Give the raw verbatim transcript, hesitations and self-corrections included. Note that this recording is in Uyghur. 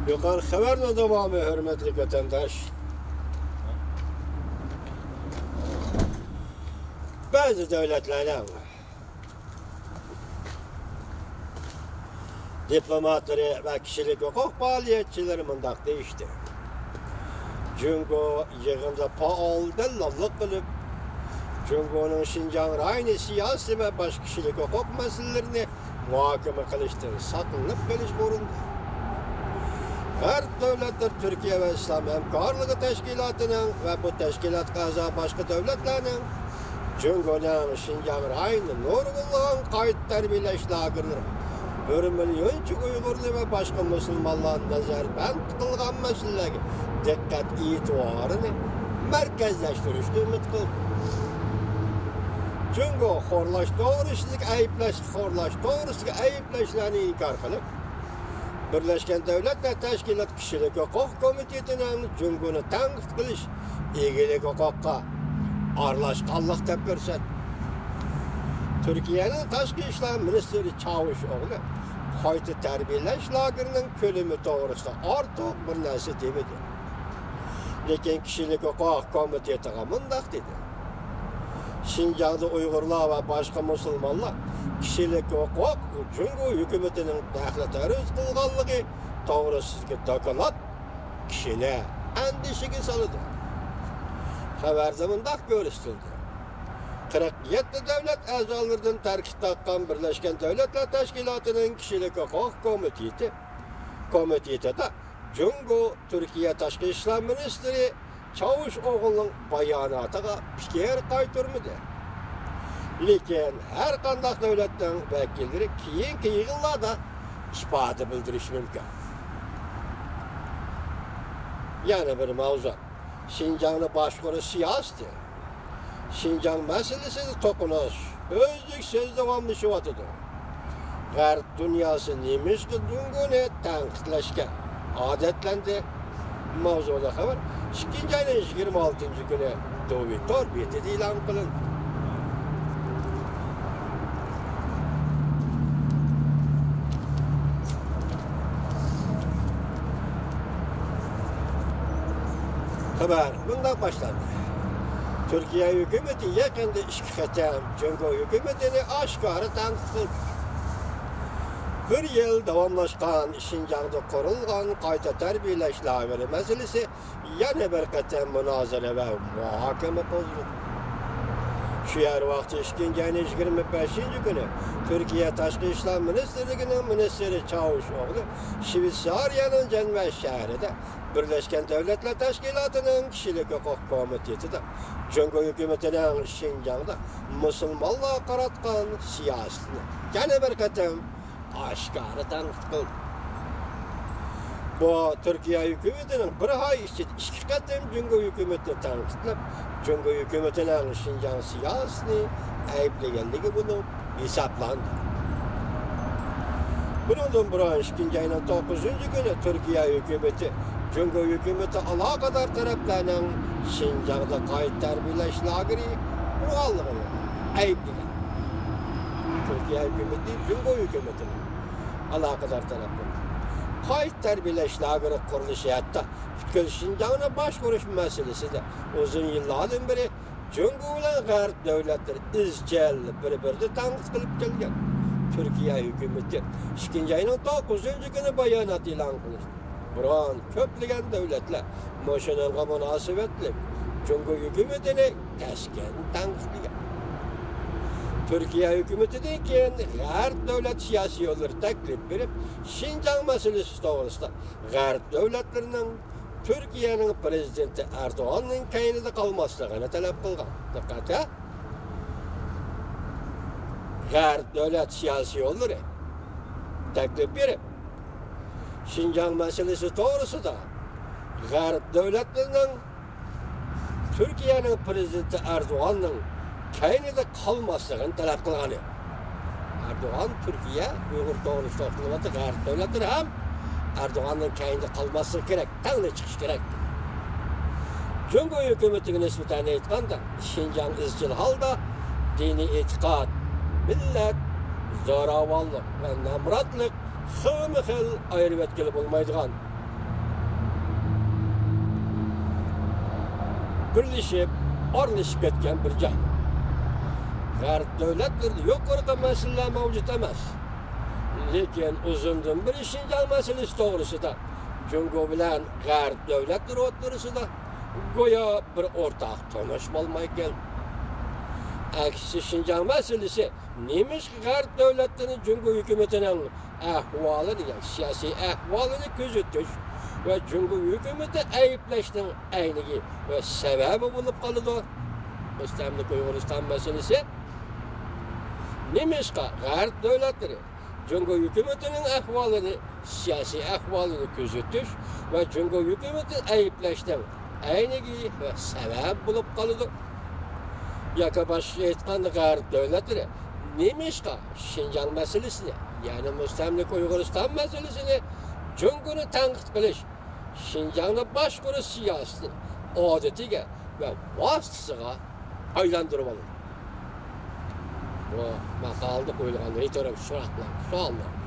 يۇقىرى خەۋەرنىڭ داۋامى، ھۆرمەتلىك ۋەتەنداش. بەزى دۆلەتلەرنىڭ دىپلوماتلىرى ۋە كىشىلىك ھوقۇق پائالىيەتچىلىرى مۇنداق دېيىشتى: جۇڭگو يىغىندا پائال دەلاللىق قىلىپ، جۇڭگونىڭ شىنجاڭ رايونى سىياسىي ۋە باشقا كىشىلىك ھوقۇق مەسىلىلىرىنى مۇھاكىمە قىلىشتىن ساقلىنىپ قېلىش ئورۇندا، غەرب دۆلەتلىرى تۈركىيە ۋە ئىسلام ھەمكارلىقى تەشكىلاتىنىڭ ۋە بۇ تەشكىلاتقا ئەزا باشقا دۆلەتلەرنىڭ جۇڭگونىڭ شىنجاڭ رايونىدا نۇرغۇنلىغان قايتا تەربىيەلەش لاگېرلىرى، بىر مىليونچە ئۇيغۇرنى ۋە باشقا مۇسۇلمانلارنى نەزەربەند قىلغان مەسىلىلەرگە دىققەت ئېتىبارىنى مەركەزلەشتۈرۈشنى ئۈمىد قىلدى. جۇڭگو خورلاش توغرىسىدىكى ئەيىبلەش، خورلاش توغرىسىدىكى ئەيىبلەشلەرنى ئىنكار قىلىپ، بىرلەشكەن دۆلەتلەر تەشكىلاتى كىشىلىك ھوقۇق كومىتېتىنىڭ جۇڭگونى تەنقىد قىلىش، ئىگىلىك ھوقۇققا ئارىلاشقانلىق دەپ كۆرسەتتى. تۈركىيەنىڭ تاشقى ئىشلار مىنىستىرى چاۋۇش ئوغلى قايتا تەربىيەلەش لاگېرىنىڭ كۆلىمى توغرىسىدا ئارتۇق بىر نەرسە دېمىدى. لېكىن كىشىلىك ھوقۇق كومىتېتىغا مۇنداق دېدى: شىنجاڭدا ئۇيغۇرلار ۋە باشقا مۇسۇلمانلار كىشىلىك ھوقۇق جۇڭگو ھۆكۈمىتىنىڭ دەخلى تەرۇز قىلغانلىقى توغرىسىدىكى دوكلات كىشىنى ئەندىشىگە سالىدۇ. خەۋەردە مۇنداق كۆرسىتىلدى: قىرىق يەتتە دۆلەت ئەزالىرىدىن تەركىب تاپقان بىرلەشكەن دۆلەتلەر تەشكىلاتىنىڭ كىشىلىك ھوقۇق كومىتېتى، كومىتېتىدا جۇڭگو تۈركىيە تاشقى ئىشلار مىنىستىرى چاۋۇش ئوغلىنىڭ باياناتىغا پىكىر قايتۇرمىدى. لېكىن ھەر قانداق دۆلەتنىڭ ۋەكىللىرى كېيىنكى يىغىنلاردا ئىپادە بىلدۈرۈشى مۇمكىن. يەنە بىر ماۋزۇ، شىنجاڭنى باشقۇرۇش سىياسىتى. شىنجاڭ مەسىلىسىدە توقۇنۇش ئۈزلۈكسىز داۋاملىشىۋاتىدۇ. غەرب دۇنياسى نېمىشقا جۇڭگونى تەنقىدلەشكە ئادەتلەندى؟ ماۋزۇلۇق خەۋەر ئىككىنچى ئاينىڭ يىگىرمە ئالتىنچى كۈنى دۇۋى تور بېتىدە ئېلان قىلىندى. خەۋەر مۇنداق باشلاندى: تۈركىيە ھۆكۈمىتى يېقىندا ئىككى قېتىم جۇڭگو ھۆكۈمىتىنى ئاشكارا تەنقىد قىلدى. بىر يىل داۋاملاشقان شىنجاڭدا قۇرۇلغان قايتا تەربىيەلەش لاگېرى مەسىلىسى يەنە بىر قېتىم مۇنازىرە ۋە مۇھاكىمە قوزغىدى. شۇ يەر ۋاقتى ئىككىنچى ئاينىڭ يىگىرمە بەشىنچى كۈنى تۈركىيە تاشقى ئىشلار مىنىستىرلىكىنىڭ مىنىستىرى چاۋۇش ئوغلى شۋېتسارىيەنىڭ جەنۋە شەھىرىدە بىرلەشكەن دۆلەتلەر تەشكىلاتىنىڭ كىشىلىك ھوقۇق كومىتېتىدا جۇڭگو ھۆكۈمىتىنىڭ شىنجاڭدا مۇسۇلمانلارغا قاراتقان سىياسىتىنى يەنە بىر قېتىم ئاشكارا تەنقىد قىلدى. بۇ تۈركىيە ھۆكۈمىتىنىڭ بىر ئاي ئىچىدە ئىككى قېتىم جۇڭگو ھۆكۈمىتىنى تەنقىدلەپ، جۇڭگو ھۆكۈمىتىنىڭ شىنجاڭ سىياسىتىنى ئەيىبلىگەنلىكى بولۇپ ھېسابلاندى. بۇنىڭدىن بۇرۇن ئىككىنچى ئاينىڭ توققۇزىنچى كۈنى تۈركىيە ھۆكۈمىتى جۇڭگو ھۆكۈمىتى ئالاقىدار تەرەپلەرنىڭ شىنجاڭدا قايتا تەربىيەلەش لاگېرى قۇرغانلىقىنى ئەيىبلىگەن. تۈركىيە ھۆكۈمىتى جۇڭگو ھۆكۈمىتىنىڭ ئالاقىدار تەرەپلىرى قايتا تەربىيەلەش لاگېرى قۇرۇلۇشى، ھەتتا پۈتكۈل شىنجاڭنى باشقۇرۇش مەسىلىسىدە ئۇزۇن يىللاردىن بېرى جۇڭگو بىلەن غەرب دۆلەتلىرى ئىزچىل بىر-بىرىنى تەنقىد قىلىپ كەلگەن. تۈركىيە ھۆكۈمىتى ئىككىنچى ئاينىڭ توققۇزىنچى كۈنى بايانات ئېلان قىلىشتىن بۇرۇن كۆپلىگەن دۆلەتلەر مۇشۇنىڭغا مۇناسىۋەتلىك جۇڭگو ھۆكۈمىتىنى كەسكىن تەنقىدلىگەن. تۈركىيە ھۆكۈمىتىدىن كېيىن غەرب دۆلەت سىياسىي يوللىرى تەكلىپ بېرىپ، شىنجاڭ مەسىلىسى توغرىسىدا غەرب دۆلەتلىرىنىڭ تۈركىيەنىڭ پىرېزىدېنتى ئەردوغاننىڭ كەينىدە قالماسلىقىنى تەلەپ قىلغان. دىققەت، ھە؟ غەرب دۆلەت سىياسىي يوللىرى تەكلىپ بېرىپ، شىنجاڭ مەسىلىسى توغرىسىدا غەرب دۆلەتلىرىنىڭ تۈركىيەنىڭ پىرېزىدېنتى ئەردوغاننىڭ كەينىدە قالماسلىقىنى تەلەپ قىلغان ئىدى. ئەردوغان تۈركىيە ئۇيغۇر توغرىسىدا توختىلىۋاتتى، غەرب دۆلەتلىرى ھەم ئەردوغاننىڭ كەينىدە قالماسلىقى كېرەك، تەڭلا چىقىش كېرەك. جۇڭگو ھۆكۈمىتىگە نىسبەتەن ئېيتقاندا، شىنجاڭ ئىزچىل ھالدا دىنىي ئېتىقاد، مىللەت، زوراۋانلىق ۋە نامراتلىق خىلمۇ خىل ئايرىۋەتكىلى بولمايدىغان بىرلىشىپ، ئارىلىشىپ كەتكەن بىر جاي. غەرب دۆلەتلىرىدە يۇقىرىقى مەسىلىلەر مەۋجۇت ئەمەس. لېكىن ئۇزۇندىن بېرى شىنجاڭ مەسىلىسى توغرىسىدا جۇڭگو بىلەن غەرب دۆلەتلىرى ئوتتۇرىسىدا گويا بىر ئورتاق تونۇش بولمايدىكەن. ئەكسىچە شىنجاڭ مەسىلىسى نېمىشقا غەرب دۆلەتلىرىنى جۇڭگو ھۆكۈمىتىنىڭ ئەھۋالىنى، يەنى سىياسىي ئەھۋالىنى كۆزىتىش ۋە جۇڭگو ھۆكۈمىتى ئەيىبلەشنىڭ ئەينىگى ۋە سەۋەبى بولۇپ قالىدۇ؟ مۇستەملىكە ئۇيغۇرىستان مەسىلىسى نېمىشقا غەرب دۆلەتلىرى جۇڭگو ھۆكۈمىتىنىڭ ئەھۋالىنى، سىياسىي ئەھۋالىنى كۆزىتىش ۋە جۇڭگو ھۆكۈمىتىنى ئەيىبلەشنىڭ ئەينىگى ۋە سەۋەب بولۇپ قالىدۇ؟ ياكى باشقىچە ئېيتقاندا، غەرب دۆلەتلىرى نېمىشقا شىنجاڭ مەسىلىسىنى، يەنى مۇستەملىكە ئۇيغۇرىستان مەسىلىسىنى جۇڭگونى تەنقىد قىلىش، شىنجاڭنى باشقۇرۇش سىياسىتىنى ئادىتىگە ۋە ۋاسىتىسىغا ئايلاندۇرۇۋالىدۇ؟ بۇ ماقالىدە قويۇلغان رېتورىك سوراقلار، سوئاللار.